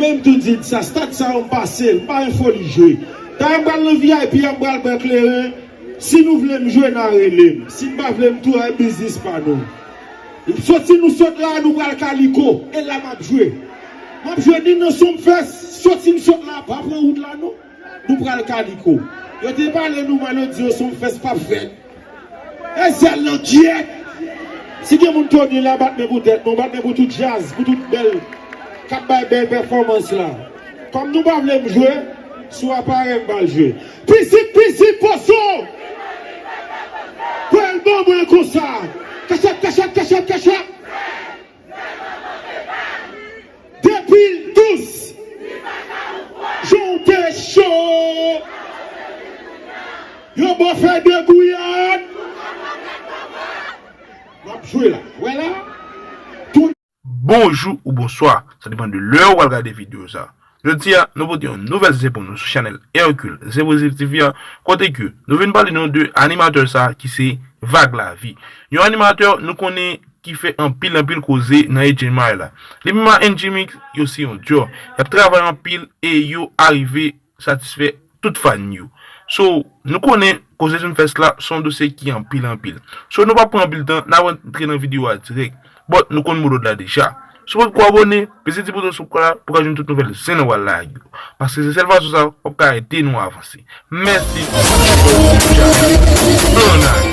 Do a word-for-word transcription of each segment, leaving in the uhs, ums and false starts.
M tou di n sa, stad sa yo m pase l, m pa gen foli jwe. Talè m pral nan V I P a, m pral bwè kleren. Si nou vle m jwe, n a rele m. Si n pa vle m tou, a biznis pa nou. Soti nou sot la, nou pral Kaliko. E la m ap jwe. M ap jwe ni nan Sumfest, soti m sot la, pa pran wout la non. Nou pral Kaliko. Yo te pale nou mal, yo di yo Sumfest p ap fèt. E zèl nan kyèt. Si gen moun Tony la, bat men pou tèt nou, bat men pou tout djaz, pou tout bèl, k ap bay bèl pèfòmans la. Kòm nou pa vle m jwe, sou aparèy m pral jwe. Pisit, pisit, poso! Kwè l ban mwen konsa. Kachèt, kachèt, kachèt, kachèt. Depi l dous, jan w te cho. Yo ba w fè de gouyad. W ap jwe la. Wè la. Tout. Bonjou ou bonswa. Sa depann de lè w al gade videyo sa. Jodi a, nou pote yon nouvèl sijè pou nou sou chanèl Hercule Zepozif T V a, kote ke nou vin pale nou de animatè sa ki se Vag Lavi. Yon animatè nou konnen ki fè anpil, anpil koze nan H M I la. Li menm ak N G Mix, yo se yon duo. Y ap travay anpil e yo arive satisfè tout fan yo. So, nou konnen koze Sumfest la se yon dosye ki anpil, anpil. So, nou pa pran anpil tan, n a rantre nan videyo a dirèk. But, nou konn modòd la deja. Si w potko abòne, peze ti bouton sou kola pou w ka jwenn tout nouvèl zen nou pral lage yo. Paske se sèl fason sa w ap ka ede nou avanse. Mèsi. Ann ale.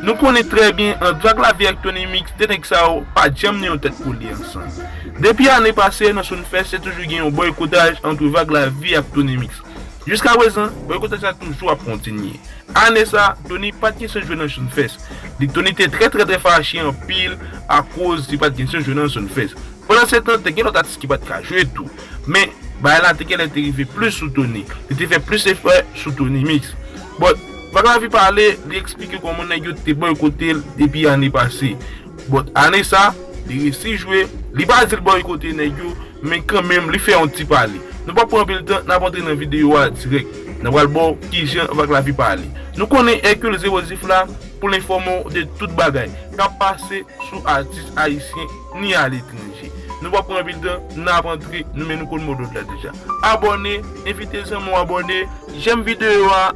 Nou konnen trè byen, ant Vag Lavi ak Tony Mix, de nèg sa yo pa janm nan yon tèt kole ansanm. Depi ane pase, nan Sumfest, se toujou gen yon bòykotaj ant Vag Lavi ak Tony Mix. Jiskaprezan, bòykotaj la toujou ap kontinye. Ane sa, Tony pa t gen chans jwe nan Sumfest. Li, Tony te trè, trè, trè fache anpil akoz li pa t gen chans jwe nan Sumfest. Pandan se tan, te gen lòt atis ki pa t ka jwe tou. Men, bagay la te genlè te rive plis sou Tony. Li te fè plis efè sou Tony Mix. But, Vag Lavi pale, li eksplike kòman nèg yo te bòykote l depi ane pase. But, ane sa, li resi jwe, li pa di l bòykote nèg yo, men kanmenm, li fè yon ti pale. Nou p ap pran anpil tan, n ap antre nan videyo a dirèk. N ap pral ba w kijan Vag Lavi pale. Nou konnen Hercule Zepozif la, pou l enfòme w de tout bagay k ap pase sou atis ayisyen ni aletranje. Nou p ap pran anpil tan, n ap antre, nou menm nou konn modòd la deja. Abòne, envite zanmi w abòne, jèm videyo a,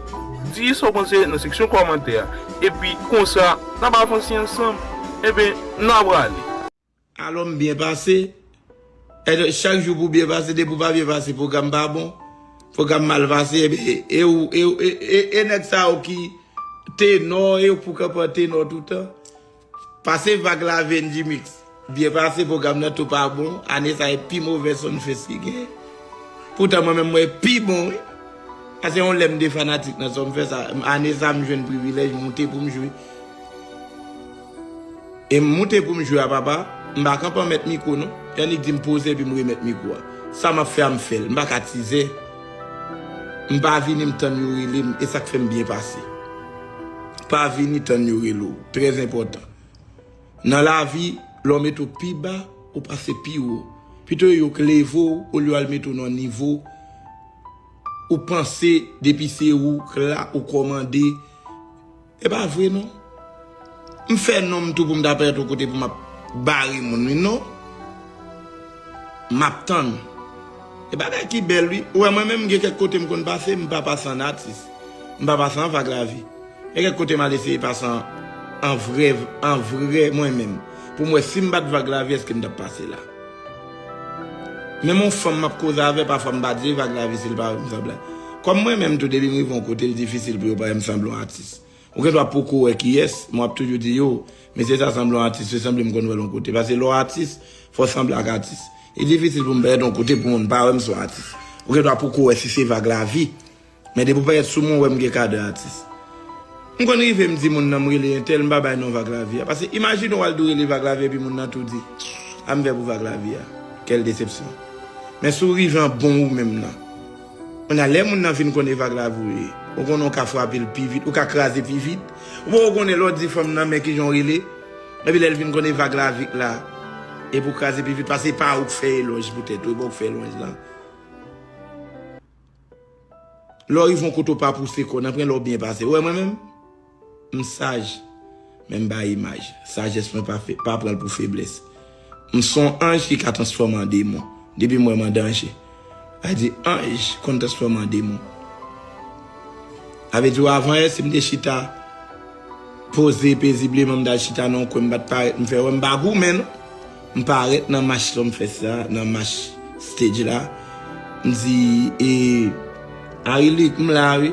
di sa w panse nan seksyon kòmantè a. Epi konsa, n ap avanse ansanm. Enben, n a prale. Alò m byen pase. Èske chak jou pou byen pase, depi w pa byen pase, pwogram pa bon? Pwogram mal pase, enben, e, e, e, e, e, e nèg sa yo ki tenò, e yo pou kanpe an tenò toutan. Pase Vag Lavi, N G Mix. Byen pase, pwogram nan tou pa bon. Ane sa e pi movè Sumfest ki gen. Poutan mwen menm mwen pi bon, wi. Paske yon lè m te fanatik nan Sumfest, ane sa m jwenn privilèj moute pou m jwe. E m moute pou m jwe a papa, m pa kanpe an mèt mikwo non. Annik di m poze epi m remèt mikwo a. Sa m ap fè a m fè l, m pa ka tizè. M pa vini m tann yo rele m, e sa k fè m byen pase. Pa vini tann yo rele w, trè enpòtan. Nan lavi, lè w mete w pi ba, ou pase pi wo. Pito yo k leve w, olye w al mete w nan nivo, ou panse depi se ou k la, ou kòmande. E pa vre non. M fè non m tou pou m ta parèt yon kote pou m ap bare moun wi non. M ap tann. E bagay ki bèl wi. Ou wè mwen menm gen kèk kote m konn pase, m pa pase an atis. M pa pase an Vag Lavi. Gen kèk kote m al eseye pase an, an vrè, an vrè mwen menm. Pou m wè si m pa t Vag Lavi, èske m t ap pase la. Menm yon fanm m ap koze avè, pafwa m pa di Vag Lavi si l pa wè m sanble. Kòm mwen menm tou, depi m rive yon kote, l difisil pou yo pa wè m sanble yon atis. Ou gen dwa poko wè kiyès, men w ap toujou di yo, mesye sa sanble yon atis, se sanble m konn wè l yon kote. Paske lè w atis, fò w sanble ak atis. Li difisil pou m parèt yon kote pou moun pa wè m se yon atis. Ou gen dwa poko wè si se Vag Lavi. Men depi w parèt sou mwen, w wè m gen kadè atis. M konn rive, m di moun nan, m rele entèl, m pa bay non Vag Lavi a. Paske imajine w al tou rele Vag Lavi epi moun nan tou di, a m fè pou Vag Lavi a. Kèl desepsyon. Men si w rive an bon ou menm nan. Kounye a, lè moun nan fin konnen Vag Lavi w ye, ou konnen w ka frape l pi vit, ou ka kraze pi vit. Ou poko konnen lè w di fanm nan, men kijan w rele. Epi lè l fin konnen Vag Lavi k la, epi w kraze pi vit, paske e pa ou k fè elòj pou tèt ou, e pa ou k fè lwanj lan. Lè w rive yon kote w pa pouse kò w, nan pwen lè w byen pase. Ou wè mwen menm? M saj. Men m bay imaj. Sajès mwen pa, fe, pa pran l pou feblès. M se yon anj ki ka transfòme an demon. Depi m wè m an danje. Sa di anj konn transfòme an demon. Sa vle di w avan yè si m te chita poze pezibleman, m t al chita nan yon kwen, m pa t parèt, m fè wè m pa goumen non. M parèt nan mach sa, m fè sa, nan mach stage la. M di, e, Harry Luck, m la wi.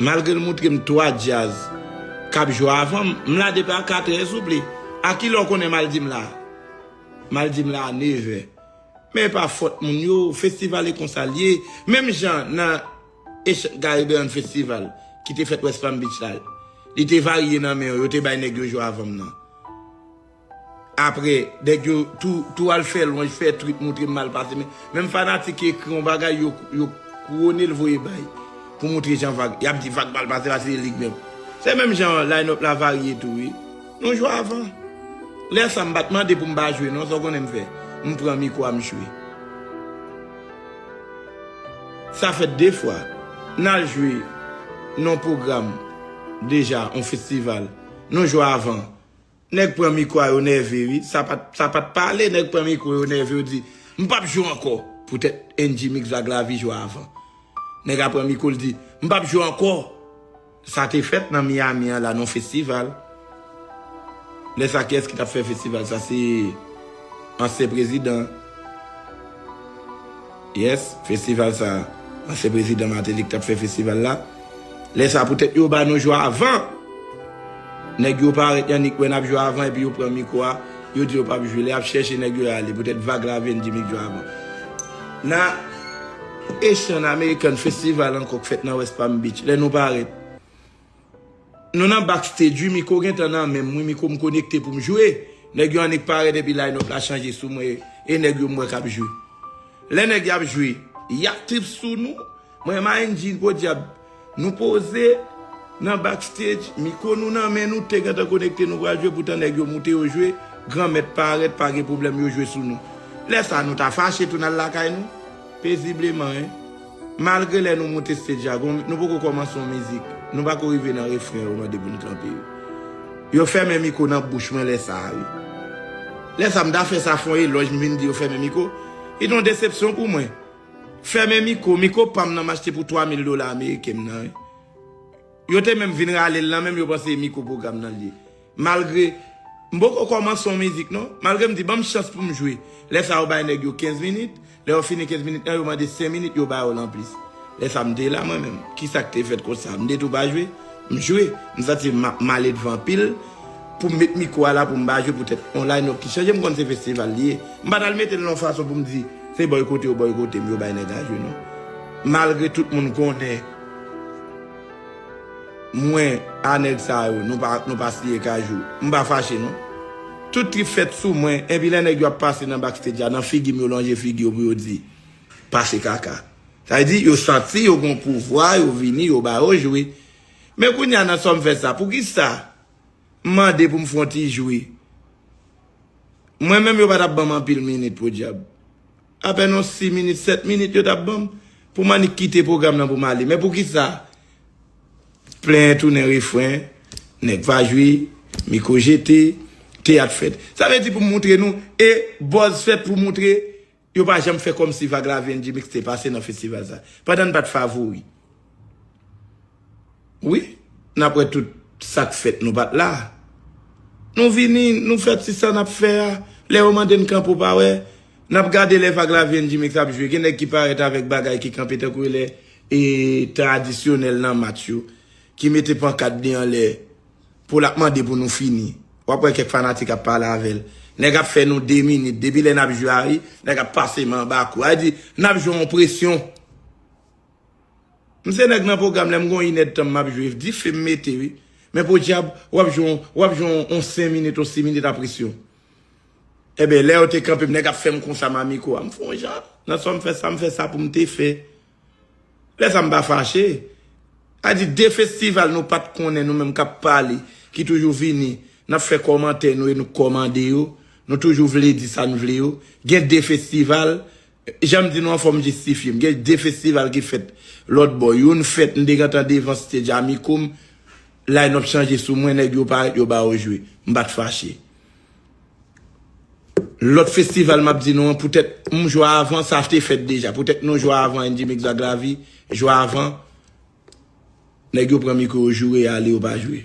Malgre l montre m twa djaz k ap jwe avan m, m la depi a katrè souple. A kilè w konnen m al di m la? M al di m la a nevè. Men e pa fòt moun yo, festival e konsa l ye. Menm jan nan Asian Caribbean Festival ki te fèt West Palm Beach la, li te varye nan men yo, yo te bay nèg yo jwe avan m nan. Apre, nèg yo tou, tou al fè lwanj, fè twit, montre m mal pase. Men, menm fanatik ekri yon bagay, yo, yo kouwone l voye bay. Pou montre jan vag, y ap di vag mal pase, pase lig menm. Se menm jan line-up la varye tou, wi. Nou jwe avan. Lè sa, m pa t mande pou m pa jwe, non, sa w konnen m fè. M pran mikwo a, m jwe. Sa fèt de fwa. N al jwe nan yon pwogram, deja, yon festival. Nou jwe avan. Nèg pran mikwo a, yo nève, wi. Sa pa t, sa pa t pale, nèg pran mikwo, yo nève, yo di, m p ap jwe ankò. Poutèt N G Mix Vag Lavi jwe avan. Nèg la pran mikwo, l di, m p ap jwe ankò. Sa te fèt nan Miami an la, nan yon festival. Lè sa, kiyès ki t ap fè festival sa? Se ansyen prezidan. Yes, festival sa, ansyen prezidan Martelly ki t ap fè festival la. Lè sa, poutèt yo ba nou jwe avan. Nèg yo parèt, y annik wè n ap jwe avan, epi yo pran mikwo a, yo di yo p ap jwe. Lè y ap chèche nèg yo ale, poutèt Vag Lavi, N G Mix jwe avan. Nan Asian American Festival ankò k fèt nan West Palm Beach, lè nou parèt, nou nan backstage, wi, mikwo gentan nan men m, wi, mikwo m konekte pou m jwe. Nèg yo annik parèt epi line-up la chanje sou mwen, e nèg yo m wè k ap jwe. Lè nèg y ap jwe, y ap trip sou nou. Mwen, M A N G, podyab, nou poze nan backstage, mikwo nou nan men nou, te gentan konekte, nou pral jwe, poutan nèg yo moute, yo jwe, Granmèt parèt, pa gen pwoblèm, yo jwe sou nou. Lè sa, nou ta fache, tou n al lakay nou. Pezibleman, en. Malgre lè nou moute stage la, gon, nou poko kòmanse yon mizik, nou pako rive nan refren yo mande pou n kanpe yo. Yo fèmen mikwo nan bouch mwen lè sa a, wi. Lè sa, m ta fè sa fè yon elòj, m vin di yo fèmen mikwo. Li te yon desepsyon pou mwen. Fèmen mikwo, mikwo pa m nan m achte pou twa mil dola ameriken m nan, wi. Yo te menm vin rale l lan, menm yo panse e mikwo pwogram nan l ye. Malgre, m poko kòmanse yon mizik, non. Malgre m di, ban m chans pou m jwe. Lè sa, yo bay nèg yo kenz minit. Lè yo fini kenz minit lan, yo mande senk minit, yo ba yo l anplis. Lè sa, m te la, mwen menm. Kisa k te fèt konsa? M te tou pa jwe. M jwe. M santi m ap male dvan anpil. Pou m met mikwo a la, pou m pa jwe, poutèt yon line-up ki chanje, m konn se festival li ye. M pa t al mete l nan yon fason pou m di, se bòykote yo bòykote m, yo bay nèg la jwe, non. Malgre tout moun konnen, mwen a nèg sa yo, nou pa, nou pa siye kajou. M pa fache, non. Tout trip fèt sou mwen, epi lè nèg yo ap pase nan backstage la, nan figi m, yo lonje figi yo pou yo di, pase kaka. Sa vle di, yo santi yo gon pouvwa, yo vini, yo ba yo jwe. Men kounye a, nan sa m fè sa, poukisa m mande pou m fè yon ti jwe? Mwen menm, yo pa t ap ban m anpil minit, podyab. Apèn yon sis minit, sèt minit yo t ap ban m pou m annik kite pwogram nan pou m ale. Men poukisa? Plenyen tounen refren, nèg pa jwe, mikwo jete, teyat fèt. Sa vle di pou m montre nou, e buzz fèt pou montre, yo pa janm fè kòmsi Vag Lavi N G Mix te pase nan festival sa. Pandan n pa t favori. Wi, n ap wè tout sa k fèt, nou pa t la. Nou vini, nou fè ti sa n ap fè a. Lè yo mande n kanpe, w pa wè. N ap gade lè Vag Lavi N G Mix ap jwe. Gen nèg ki parèt avèk bagay ki kanpe tankou lè, e, tradisyonèl nan match yo. Ki mete pankat li anlè. Pou l ap mande pou nou fini. W ap wè kèk fanatik ap pale avè l. Nèg ap fè nou de minit. Depi lè n ap jwe a, wi, nèg ap pase men anba kou. A di, n ap jwe yon presyon. M se nèg nan pwogram, lè m gon inèdtan m ap jwe, dife m mete, wi. Men podyab, w ap jwe yon, w ap jwe yon, yon senk minit, yon sis minit a presyon. Enben, lè yo te kanpe m, nèg ap fè m konsa, m a mikwo a. M fè yon jan. Nan sa m fè sa, m fè sa pou m te fè. Lè sa m pa fache. A di de festival nou pa t konnen, nou menm k ap pale, ki toujou vini, n ap fè kòmantè nou e nou kòmande yo, nou toujou vle di sa n vle yo. Gen de festival, jan m di nou an fò m jistifye m, gen de festival ki fèt lòt bò. Youn fèt, m te gentan devan stage a mikwo m, line-up chanje sou mwen, nèg yo parèt, yo ba yo jwe. M pa t fache. Lòt festival m ap di nou an, poutèt m jwe avan, sa te fèt deja. Poutèt nou jwe avan, N G Mix Vag Lavi, jwe avan, nèg yo pran mikwo yo joure, ale, yo pa jwe.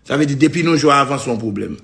Sa vle di, depi nou jwe avan, se yon pwoblèm.